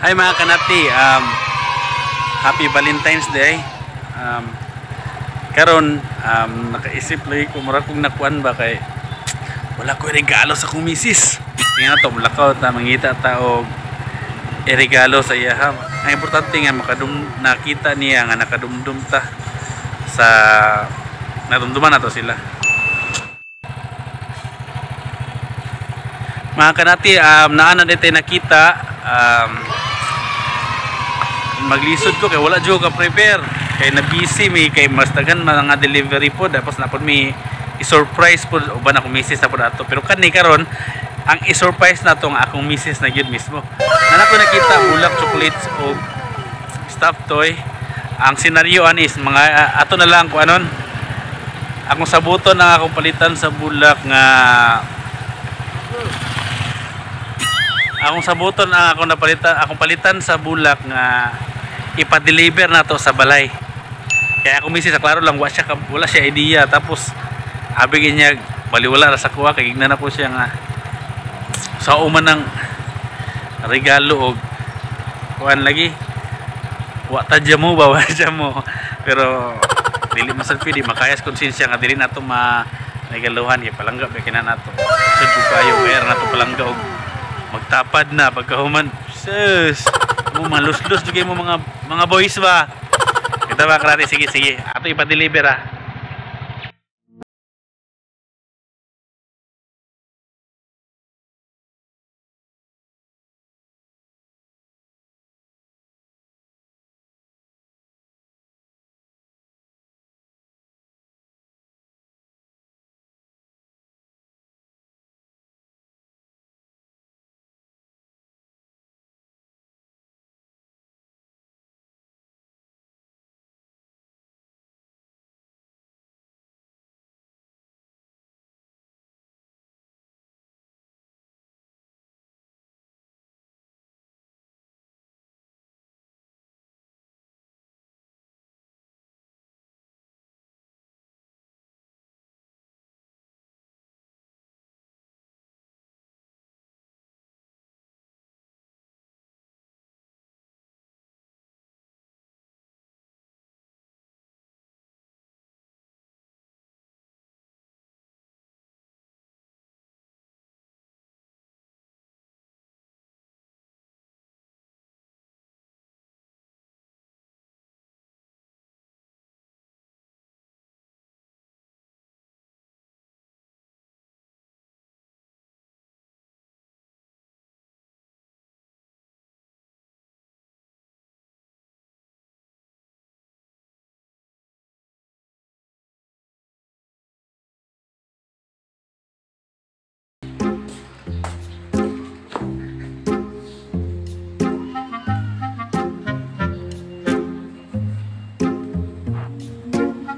Hi mga kanati, Happy Valentine's Day. Karon nakaisip lagi ko, mura kong nakuan ba kay wala ko regalo sa akong misis. Nga to mulakaw ta, mangita ta og regalo sa iya ha. Ang importante nga makadum nakita niya nga nakadumdum ta sa nadumduman nato sila. Mga kanati, naa na dito nakita, maglisod ko kay wala jud ka prepare kay na busy mi kay mas daghan mga delivery po, tapos na pod mi i-surprise pod uban akong misis na pod ato, pero kani karon ang i-surprise na to ang akong misis na gyud mismo. Nana ko nakita bulak, chocolates o stuffed toy. Ang senaryo ani is mga ato na lang ko anon akong sabuton ang akong palitan sa bulak nga akong sabuton ang akong napalitan, akong palitan sa bulak nga ipa-deliver na to sa balay. Kaya ako misis, klaro lang wala siya idea, tapos abi niya baliwala ra sa kuha kay gignan na po siya nga sa uman ng regalo og kuan lagi. Wa ta dya mo ba, wa dya mo. Pero dili man sad pwede makayas konsensya nga dili nato ma regaluhan kay palangga ba kina nato. Sud ko kayo kaya nato palangga og magtapad na pagkahuman. Sus, mo maluslus jud mo mga boys ba. Kita ba krati, sige sige. Ato ipa-deliver ah.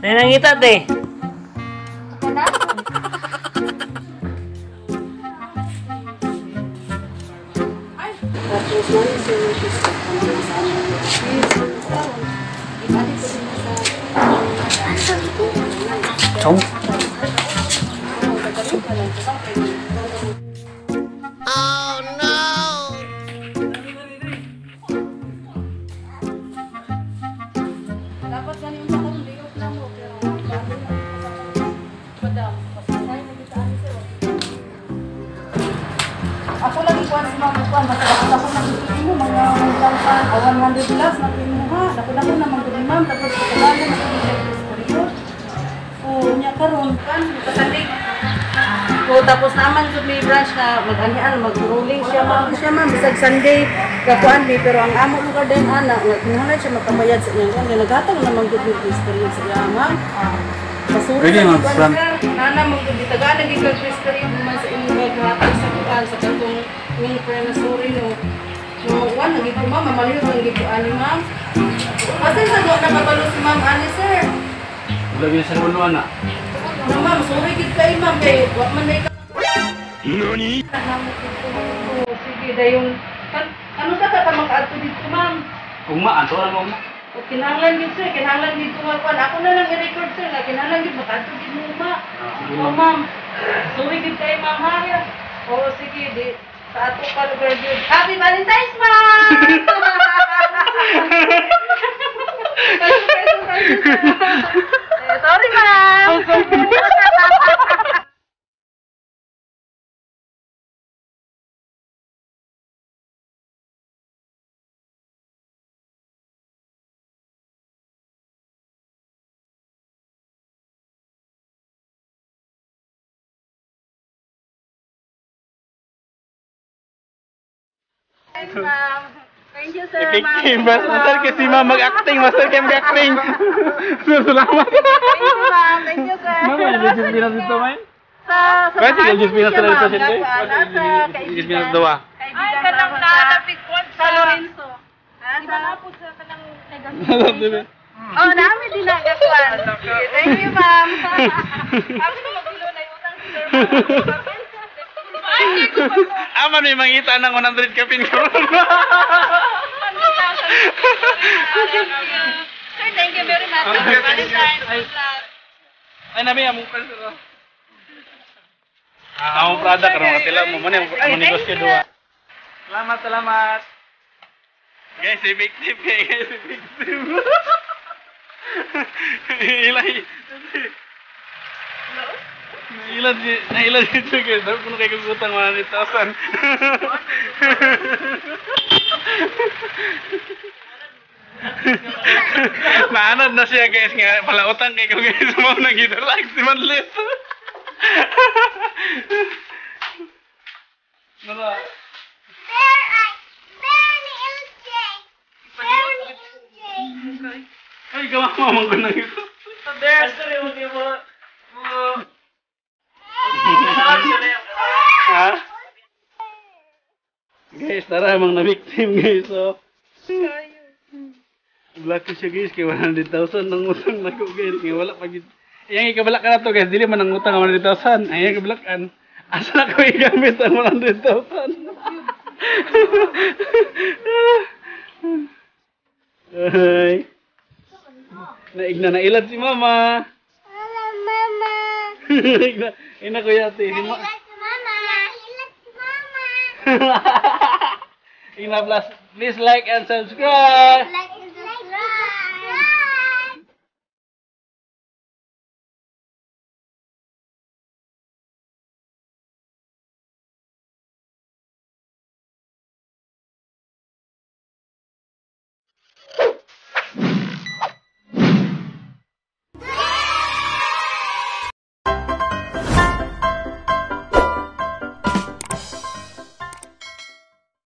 Nangita te. Chong. Oh no. Dapat ganun sa akong layoff na mo, pero bago na madam, pasensya na kita ani sir. Ako lang ikuan si ma'am kuan, basta ako nagtutuin mo mga 1,100 plus na kinuha. Dako-dako naman gud ni ma'am, tapos pagkabalo na gud siya grace period. O nya karon kan pasalig. O tapos naman gud may branch na mag-anian, mag-rolling siya ma'am. Siya ma'am bisag Sunday kakuan mi, pero ang amo lugar din ana nga kinahanglan siya makabayad sa iyang kuan, naghatag naman gud ni grace period sa iya ma'am. Pasuri Pwede na ma'am, gud Fran. sir. Nana mo gud gitagaan gid kag grace period man sa imong gaghatag sa kuan sa katong imong friend na sorry no. No, kuan lagi ko ma'am, mamaliw lang gid ko ani ma'am. Asa sa do nakabalo si ma'am ani sir? Wala gyud sa ulo ana. No ma'am, sorry gid kay ma'am kay wa man day ka. Nani? Oh, sige dayon. Ano sa ka makaadto dito ma'am? Ugma anto ra mo. O kinahanglan gid sir, kinahanglan gid ko nga kuan. Ako na lang i-record sir nga kinahanglan gid makaadto gid mo ma. Sige, Oh ma'am. ma'am. Sorry gid kay ma'am ha. Oh sige di sa ato pa lugar gyud. Happy Valentine's ma'am. Thanks, ma'am. Thank you, sir. Effective. Ma'am. Master kasi ma'am mag-acting. Master kayo mag-acting. Salamat. Thank you, ma'am. Thank you, sir. Ma'am, may Pinas dito, ma'am. Sa Pwede bahay ka Diyos Pinas siya, talaga ma'am. sa siyempre. Nasa Pwede Diyos Pinas kaibigan. dawa. Kaibigan Ay, kanang sa- naalapit ko Sa Lorenzo. Ah, Di ba na po sa kanang Oh, namin din nagakuan. Thank you, ma'am. Ako na magilo na yung utang si sir. Ay, hindi ko pa po. Ama may mangita ng 100 kapin karon. Sir, thank you very much. Okay, thank you. Valentine. Ay. Good luck. Ay, nami among presyo. Ah, among product karon katila mo man among negosyo duha. Salamat, salamat. Guys, effective kay guys, effective. Ilay. Nailan si nailan si guys, dapat kuno kay kagutang 100,000. Naanad na siya, guys, nga palautang kay ko, guys, mo nang gidalag si Manlit. Nara. Ay, gawa mo man ko nang ito. Ha? Guys, tara mga na-victim, guys. So, black ko siya, guys, kay 100,000 nang utang na ko, guys. Kay wala pag iyang ikabalak ka na to, guys, dili man ang utang ang 100,000. Ang iyang kabalakan, asa na ko igamit ang 100,000? Ay. Naigna na ilad si mama. Hello, Mama. Naigna, ina kuya ate. Si ma- Mama. Mama. Ina plus, please like and subscribe. Like